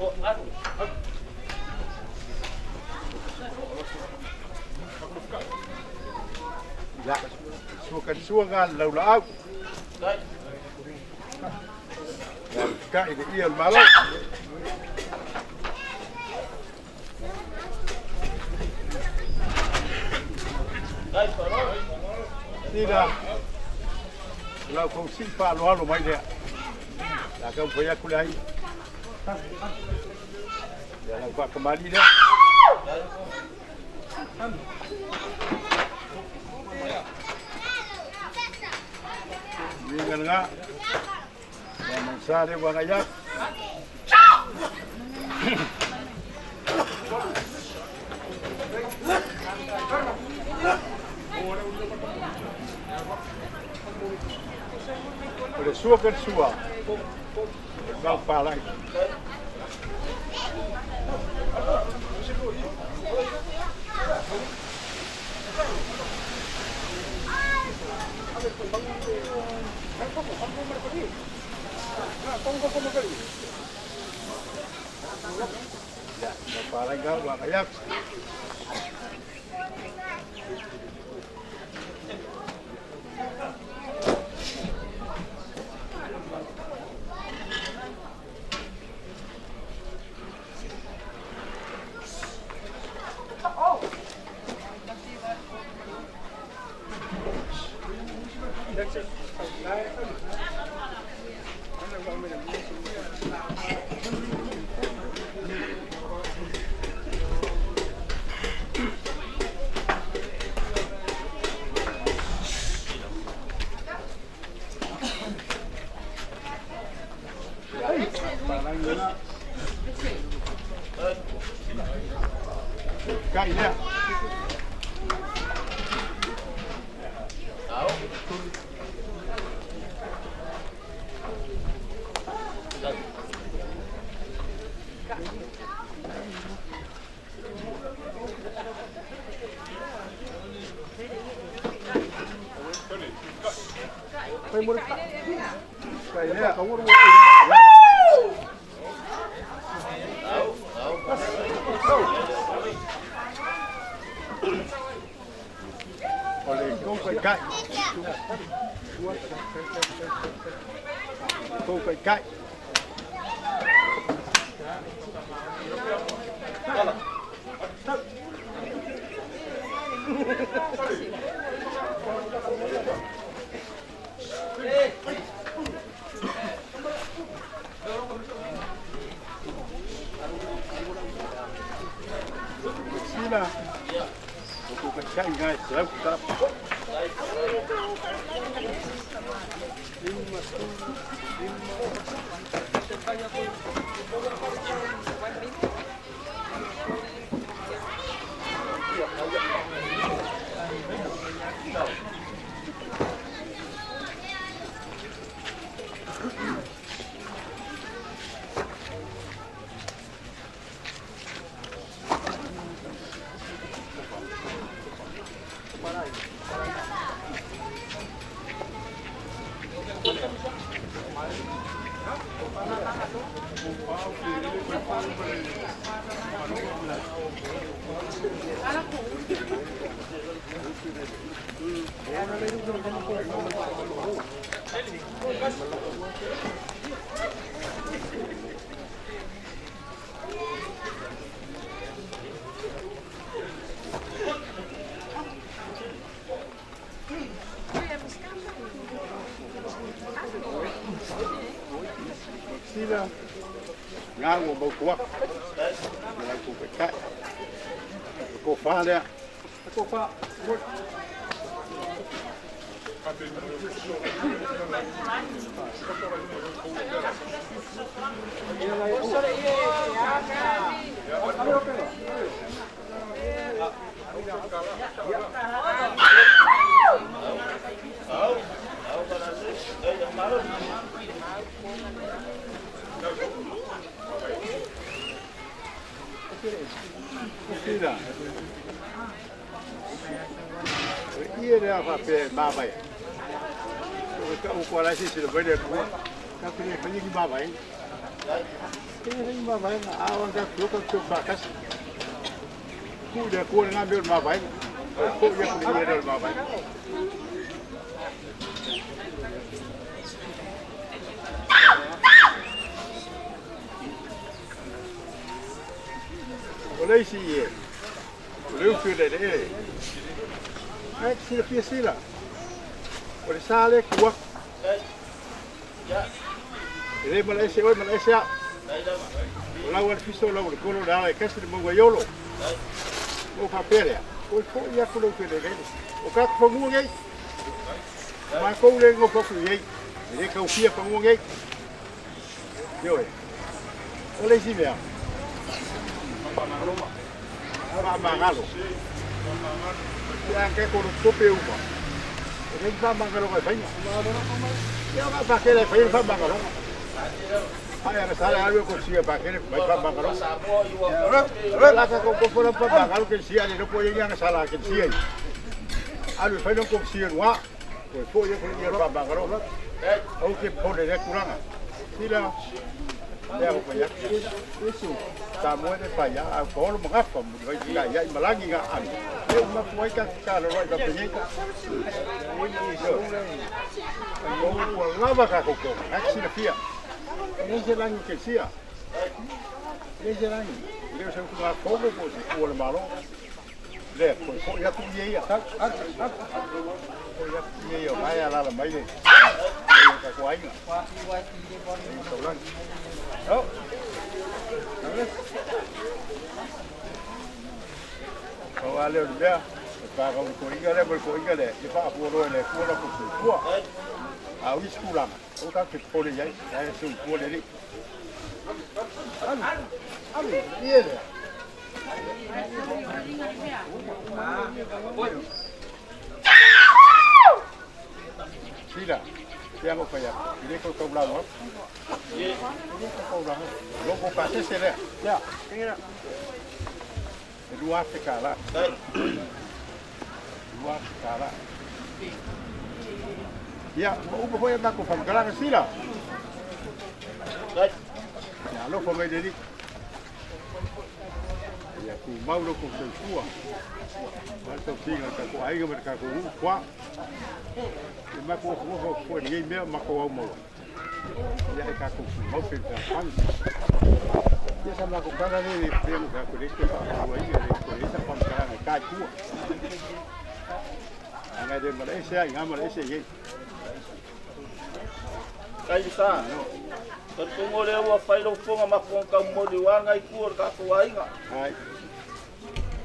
[SPEAKER 5] O atu.
[SPEAKER 2] Ya. Suka suka lau la au.
[SPEAKER 5] Dai.
[SPEAKER 2] Ya ka i ia malo.
[SPEAKER 5] Dai pa ro.
[SPEAKER 2] Tira. Lau ko si pa lo alo mai lea. La ka pa ya ku lai. Ya lau pa kamali lea. Mingan nga. Ya mangsale wa nga yak. O le sua ke sua. O mau palai. Ya, mau palai ga wa nga yak. Kai lea. Kai lea. O le kou kai kai. Kou kai kai. Sila. Kou kai kai ngai selau ta. Na ua mautu atu ma la outou taitai. O le tofa lea. Le tofa. Sila. O le ie lea faapea e mavae. O le tau ko ala se sila mai le atua. Tatou le faia ni mavaega. E le faia ni mavaega. A o tatou tatou faatasi. Tuu i le Atua lena mea o le mavaega. Toe foi atu le ie lea o le mavaega. O le isi ie, o le ufi o le eleele, na e te silafia sila, o le sa lea e tu atu. E le malaese oe, malaese au. O lau ale fiso, o lau ale kolo, o le ala e kasi le mauga i Olo. Ona ou faapea lea, toe foi atu le ufi o le eleele. O tatou fanua nei, o matou lea e nofo atu i ai, e le taofia fanua nei. Ioe. O le isi mea, faamagalo. Pe a tatou lototope uma, e leai ni faamagaloga e faia. Ia o ka pakele e faia le faamagaloga. Ae ana sala alu e kosia pakele mai faamagaloga. La ka ko ko la faamagalo ke sia le lopo ia ana sala ke sia. Alu e fai no ko sia noa. Toe foi atu le ia faamagaloga. Au ke pole le tulaga. Sila lea ua fai atu. Samoa e le fai a au paolo ma gafa muli vai sila ia i malagi nga alu. E u mafu ai ka ka lolo ai ka penei. Ua lava ka koko. Ai sila fia. E se langi ke sia. E se langi. Le o se utu ngā koko po se kua le malo. Lea, toe foi atu ia ia. Foi atu ia ia, mai alala mai le. Ia ka ko aiga. Ia taulagi. Oh. Pau lava lea o le mea, e pākau le toeaina lea ma le toeaina lea, ia faafualoa e le Atua lo latou soifua. A o isi tulaga, aua tatou te popole i ai, la e soifua le Alii. Alu, alu, ia lea. Sila, pea lou fai atu, e le toe taulalo atu. E le toe taulalo atu. Logo pasese lea. Lea. E 2000 tala. 2000 tala. Ia, ua uma foi a matou faamatalaga, Sila. Ia alofa mai le Alii. Ia tumau lo kou soifua. Aua le tausiga o le tatou aiga ma le tatou nuu tua. E matou ofoofo atu foi i lenei mea ma matou au maua. Ia e tatou tumau pe fealofani. Ia sa matou tala lea e pei ona ou fai atu e leai se toe faafauaina, e le toe i ai sau faamatalaga e ta i tua. Leaga e le malaese lava i ina malaese i ai.
[SPEAKER 5] Kailisa, talitonu o lea ua fai lou fofoga ma fofoga taumoli ua aga i tua o le tatou aiga.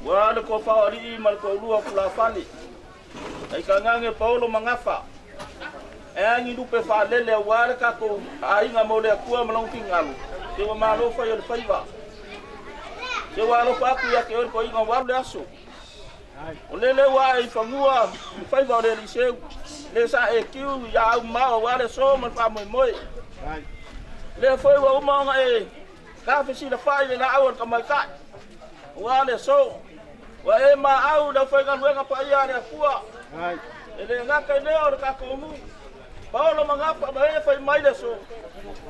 [SPEAKER 5] Ua le tofa o alii ma le toalua o tulafale. Ai tagage paolo ma gafa. E agi lupe faalele aua le tatou aiga mo le Atua ma lona finagalo. Se ua malo fai o le faiva. Se ua alofa atu ia te oe le toeaina ua alu le aso. O lele ua ae i fanua le faiva o le Eliseu, le sa e tiu ia au mao aua le aso ma le faamoemoe. Lea foi ua uma ona e tafesilafai i le laau a le tamaitai aua le aso. Ua e maau i le aufaigaluega paia a le Atua. E le gata i lea o le tatou nuu, paolo ma gafa ma e fai mai le aso,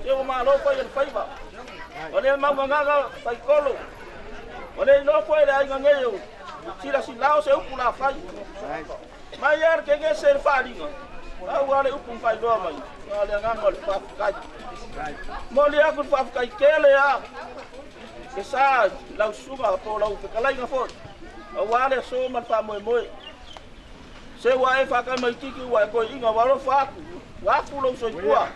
[SPEAKER 5] se ua malo fai o le faiva. Ua le maugagaga faitolo, ua le iloa foi e le aiga nei o silasilao se upu la fai. Mai lava le kegese i le faaaliga, pau lava le upu na faailoa mai, na o le agaga o le faafetai. Momoli atu le faafetai tele a le sa i lau susuga po o lau fetalaiga foi, aua le aso ma le faamoemoe. Se ua e faatamaititi ua e toeaina ua alofa atu, ua afu lou soifua.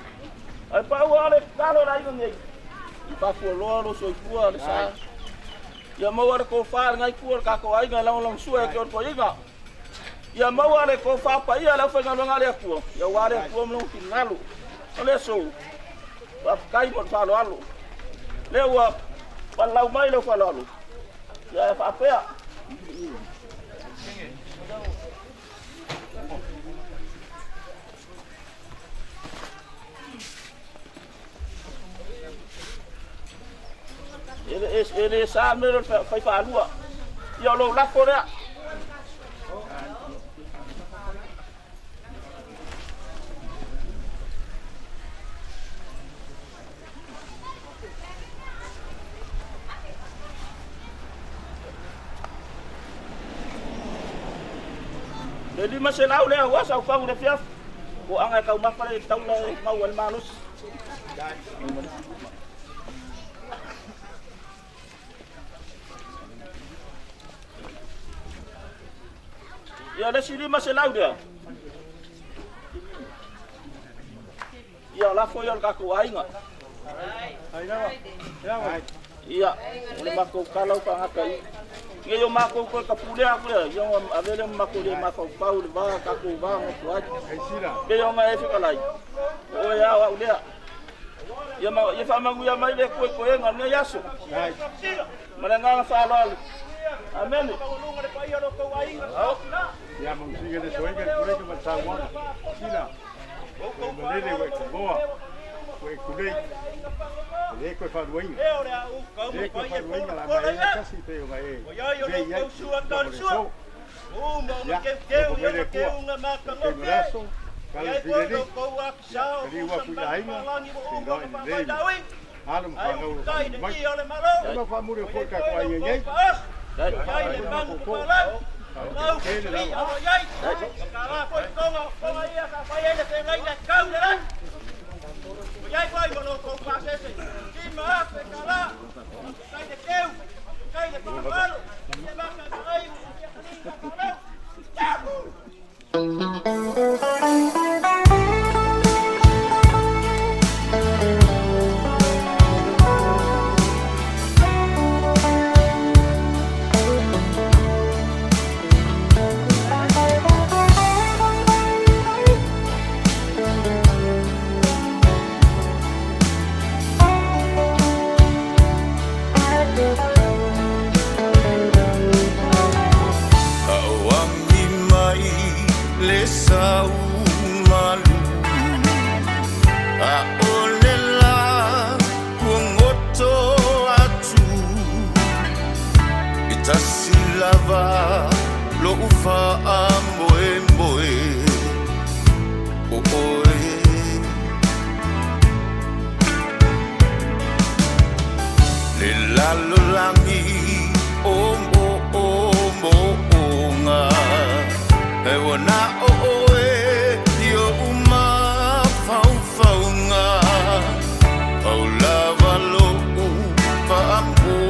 [SPEAKER 5] Ae pau lava le tatalo a le aiga nei, Faafualoa lou soifua le sa. Ia maua le tofa a lenei itu o le tatou aiga e lagolagosua e te o le toeaina. Ia maua le tofa paia a le aufaigaluega a le Atua, aua le Atua ma lona finagalo. O le aso, faafetai mo le faaaloalo. Lea ua valalau mai lau faaaloalo, ia e faapea. E le sa le mea lea o le fai faalua. Ia o lou lafo lea. Le 500 lea ua saufau i le afiafi. O aga e taumafa le taula e maua le malosi. Ia le isi 500 lea. Ia lafo ia o le tatou aiga. Ia, o le matou tala ua faagata i. Nei o matou toe tapulea atu lea, ia ona ave lea ma matou le mafaufau i le va, tatou va nofo ai. Pei ona e fetalai, o oe lava o au lea. Ia, ma, ia faamanuia mai le Atua i toega o lenei aso. Ma le agaga faaaloalo. Amene.
[SPEAKER 4] Ia mausiga le soiga le kulega ma le sauaga. Sila. Ua malele ua e tagoa. Ua e kulei. E le koe faaluaina. E le koe faaluaina la mai e tasi pe o e le i ai. Ia mo le so. Ia, loko mai le Atua. Ke malaso, kala fileli. Ia, kali ua kui aiga, te iloa i le lei. Alo ma whanau lo whanau mai. Ia ma whamuri o foi ka ko ai ai. Ai ma koko. Tele lava.
[SPEAKER 1] Auagi mai le sau malu a o le la kuagoto atu i tasi lava lo'u faamoemoe o oe. Le lalolagi o mo o mo onga e ua na o oe i oʻu mafaufauga pau lava lo'u faamoemoe.